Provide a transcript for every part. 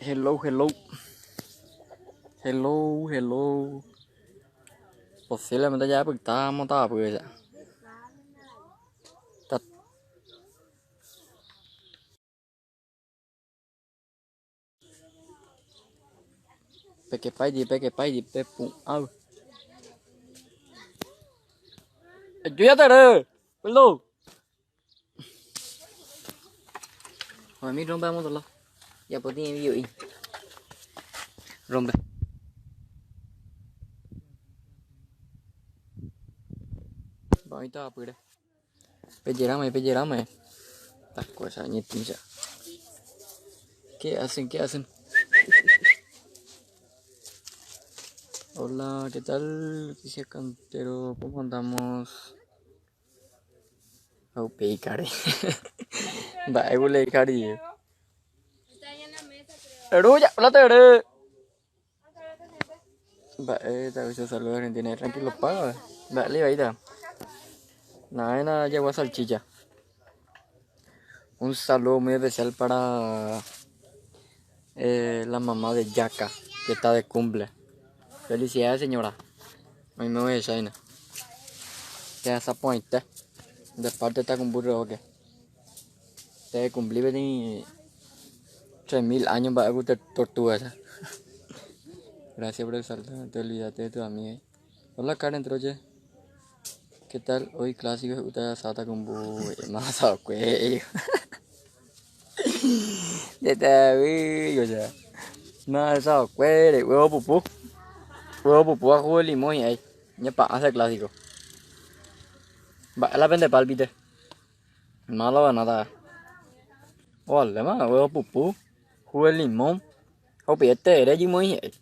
Hello, hello. Hello, hello. Posiblemente ya estábamos pues ya. Peque pai peque pai pe pu au. Yo ya te re. Hello. Rồi mi rompe vamos a Ya pues tiene video ahí. Rompe. Ahorita apure. Pellerame, pellerame. Estas cosas, ñetilla. ¿Qué hacen? ¿Qué hacen? Hola, ¿qué tal? Leticia Cantero, ¿cómo andamos? Oh, pecare. Va, cari. Está ahí en la mesa, creo. Eruya, hola, tere. Va, esta saludos Argentina, tranquilo, paga. Dale, ahí está. Nada, nada, llegó a salchicha. Un saludo muy especial para la mamá de Yaka, que está de cumple. Felicidades, señora. A mí me voy a China. Que esa pointe. De parte está con burro, ok. Te cumplí 3000 años para gustar tortuga esa. Gracias por el saludo, no te olvidaste de tu amiga. Hola Karen Troche. ¿Qué tal? Hoy clásico usted sata con bu más a cuello. De te o sea. Más a cuello, huevo pupú. Huevo pupú a jugo de limón y ahí. Ya pa hace clásico. Va, la vende palpite. Malo va nada. Hola, ma, huevo pupú, jugo de limón. O pide tere y ahí.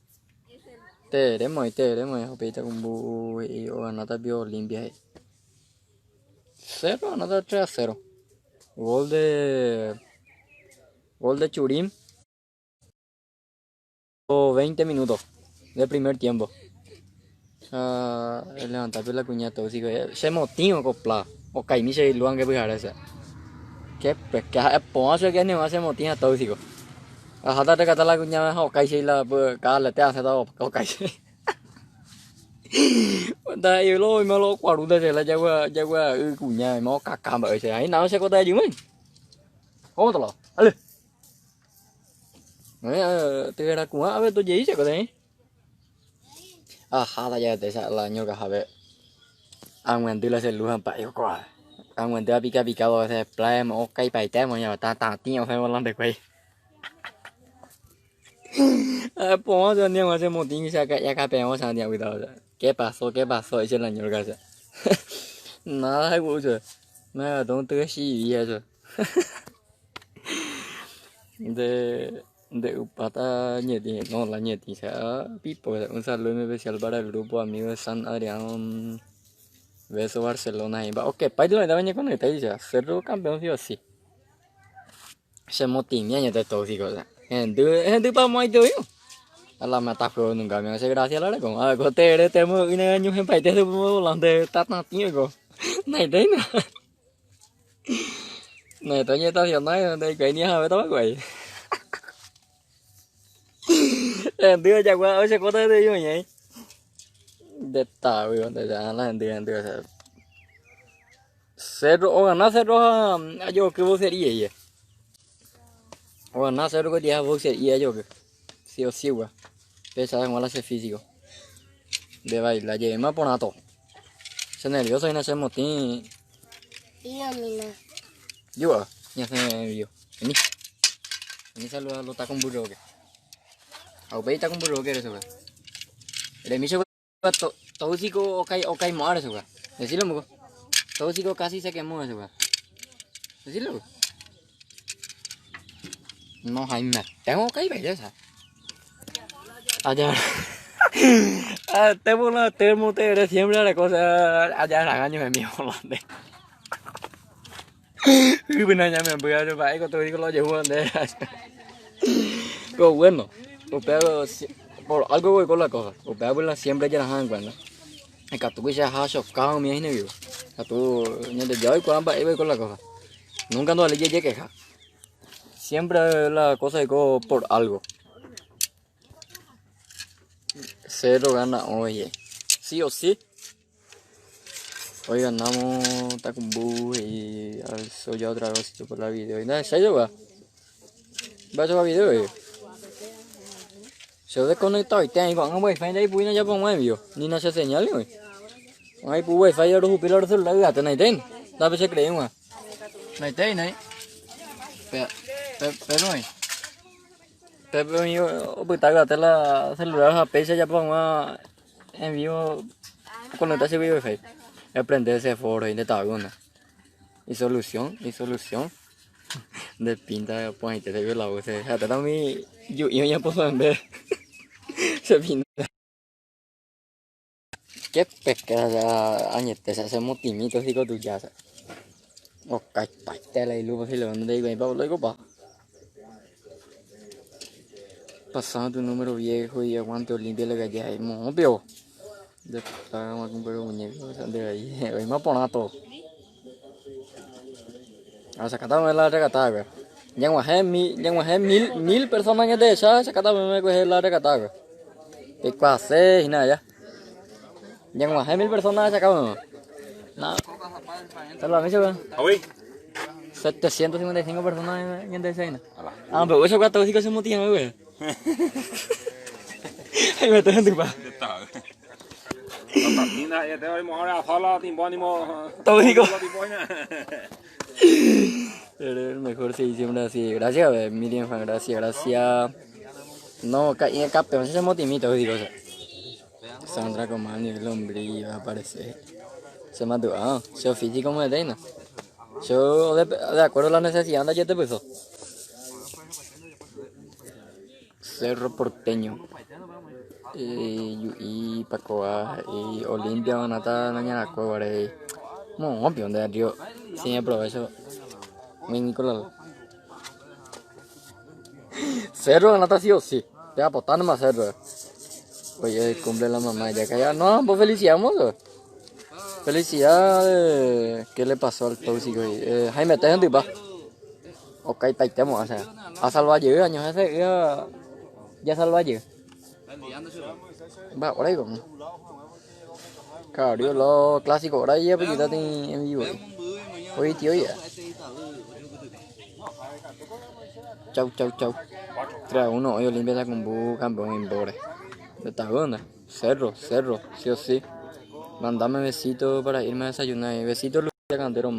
Tere muy, tere muy, o pide con bu y o nada bio limpia ahí. 0, nada 3-0. Gol de Churín. O 20 minutos de primer tiempo. Ah, levantar la cuña todo, se motivo copla. O caimi se luan que pujar ese. Qué pesca, ponce que ni más se motina tóxico. Ajá, te cata la cuña o caí la cada te hace todo o caí. Da yo lo me lo cuaruda se la lleva lleva cuña mo caca mà se ahí no se có tay gì mình. ¿Cómo te lo? Ale. Te era cuña, a ver tú ya có thế. Ajá, la ya te sa la ñoca jabe. Aguanté la celular pa yo qua. Aguanté pica picado ese playa mo kai pai te mo ya ta ta tío se volante quay. Ah, po yo ni mo se mo tin sa ya ka pe mo sa ni cuidado. ¿Qué pasó? ¿Qué pasó? Dice la ñoca esa. Nada, güey. Me da sí eso. De Upata Ñeti, no, la Ñeti, sea, Pipo, un saludo especial para el grupo amigo de San Adrián. Beso Barcelona. Y va, ok, pa, lo da con el dice, Cerro campeón sí o sí. Se motimia de tóxico, o sea. Gente pa muy yo. A la mata fue nunca me hace gracia la con a cote temo un año en país de volante tata tío. Này đấy nè. Này tôi như tao hiểu nói đây cái ni hai tao quậy. Đưa chào qua ở sẽ có tới đi rồi nhỉ? De ta weón, de ya la gente gente Cerro o ganar cerro yo que vos sería O ganar cerro que día vos sería yo que sí o sí güey. Pesa de hace físico. De baila, lleva por nato. Se nervioso y no se motín. Yo, ya se vio. Vení. Vení saluda lo está con burro que. Au ve está con burro que eso güey. El miso tóxico o kai o kai moar eso güey. Decilo mugo. Tóxico casi se quemó eso güey. Decilo. No Jaime, tengo que belleza. Allá. Ah, tengo la termo te siempre la cosa allá la año de mi holandés. Bên này nhà mình bữa cho vậy có tôi có lo gì hơn đấy. Pero bueno, pero por algo voy con la cosa. O pero siempre ya la cuenta. El que tú que se ha chocado mi ahí A tú ni te yo y cuando voy con la cosa. Nunca no le llegué queja. Siempre la cosa es por algo. Cerro gana hoy. Sí o sí. Hoy ganamos Tacumbú y eso ya otra vez por la video. Y nada, ¿se va? ¿Va a video? Eh? Se desconectado y tengo un wifi de ahí pues ya pongo en vivo. Ni no se señal, güey. Ahí pues wifi ya lo jupí el celular ya te ten. Da se cree, güey. No ten, no. Pero pero Pepe mío, opyta la celular ha péicha japo hag̃ua en vivo conecta che wifi. Eprende ese foro y nde tavýna. Y solución, y solución. Nde pinta porãite che la voz. Ha'etéta umi ju'i oñaposambe che pinta. Qué pesca añete se hace motimito así con tu ya. Okaipaite la ilu si le van de ahí pa luego pa. Pasando tu número viejo y aguante Olimpia le gallé ahí mo pio. De puta a comprar un muñeco de ahí. Hoy más ponato. A sacata la regata güey. Ñaguajé mil, ñaguajé mil, mil personas de esa, sacata me coge la regata güey. Peikuaase hína ya. Ñag̃uahẽ mil personas sacamos. No. Saludame, chaval. 755 personas ñande hína. Ah, pero eso cuatro cinco se motivan, güey. Ay, me estoy en tu pa. Todo digo. Pero el mejor sí, siempre así. Gracias, Miriam, gracias, gracias. No, y campeón se motimito, digo. Sandra Comani, el hombre va a aparecer. Se mató. Ah, se físico me deina. Yo de acuerdo a la necesidad de te puso. Cerro Porteño. Y Pacoa y Olimpia van a estar mañana cueva de no, obvio, de Río. Sí, aprovecho. Mi Nicolás. Cerro ganata sí o sí. Te voy a apostar nomás Cerro. Oye, cumple la mamá ya que ya. No, pues felicitamos. Felicidades. ¿Qué le pasó al tóxico? Jaime, ¿estás en tu pa? Ok, paitemos, o sea. A Salvalle, años ese, ya, ya Salvalle. Va, ahora digo. Claro, lo clásico, ahora ya, pues ya en vivo. Oye, tío, ya. Chau, chau, chau. 3-1, hoy Olimpia Tacumbú, campeón en Bore. De Tagona. Cerro, Cerro, sí o sí. Mandame besito para irme a desayunar. Besito, Lucía Cantero.